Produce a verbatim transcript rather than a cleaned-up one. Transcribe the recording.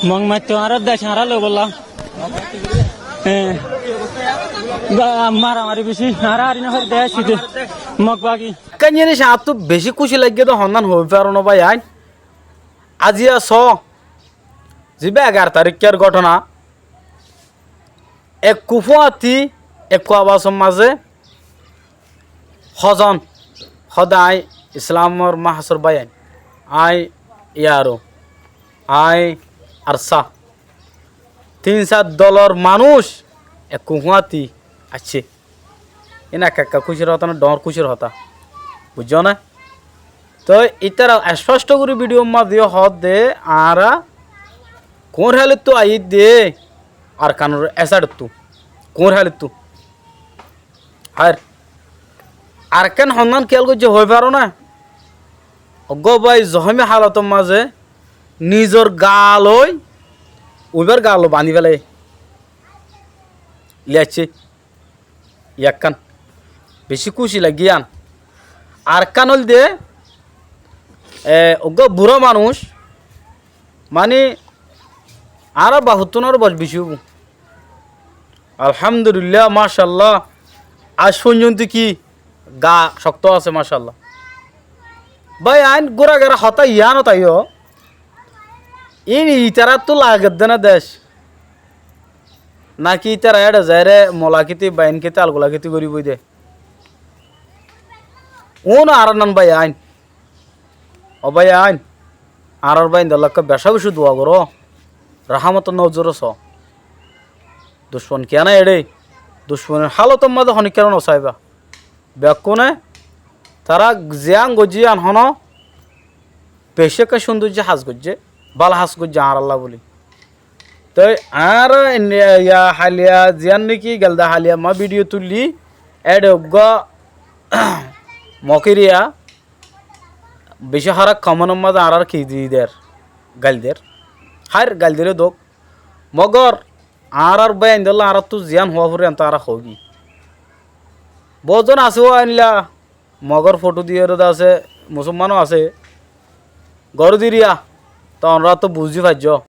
Mog maitto añárar dec añára loibolla. Eh, ba-, maramari beci, añára ari no fari dec ite. Mog bagi. Ekkán jinis añáttu beci kúci laiggé de honnán hoi faro no bái ain. Aziya só, ziba egaró tarikkár góthona. Ekku fúañti, ekku abasor mazé hozon, hóde aññí Islamor mahásor báiyain, aññí Yaro, aññí Arsa, tin sair dolor manúic ekku fúañti aiccé. Iín ekka ekka kúcir hotá no, dhoóñr kúcir hotá. Buijjó né? Toi ítara espóctho gorí bidiyór mazé hoódde añára kuñr hálittú aiyídde Arkanor esáidottú. Kuñr hálittú. Háir. Arkán honnán kiyál goijjé hoói faró né? Eggúa bái zohómi hálotor mazé nizor gaa loi uibár gaa loi bañdí félaiyé. Liyaccé. Ekkán bicí kúci laiggé yían. Arekkán óilde, e, eggúa burá manúic, mani, añára bafottún aró boc bicí óibo. Alhámdulillah, mácallah, aijjó foijjonto ki gaa cokto asé, mácallah. Bái, ain gúragara hotá yián ótaiyó, iín itarattú lagedde né dec. Náki ítara éçe zaiyóre mola kéti, bain kéti, algula kéti goríboi dé. Uún añárár nan bái ain. Ó bái ain. Añárár báindollá ekká becá-becí dua goró. Rahámotor nozoré soó. Ducmon kiyá nái eçé. Ducmonor hálotor mazé honíkkáre nosaibá. Bekkúne tará ziyán goijjé yían honó, beci ekká cúndoijja ham goijjé, bála ham goijjé añárálla bóli. Toi añára enne, ya, haliya ziyán néki gelde haliya má bidiyó tuillí, éçe eggúa mokiriya, beci háraf komentor mazé añárár ki di der, gail der. Háir, gail dile douk. Mogor añárár báiyaindólla añáráttu ziyán hoó foré yíanto añára hoógi. Boóut zon asé ó ailla, mogór fothó diyóre de asé, musúlmanó asé. Gorí diriya, te onoráttu buzí faijjó.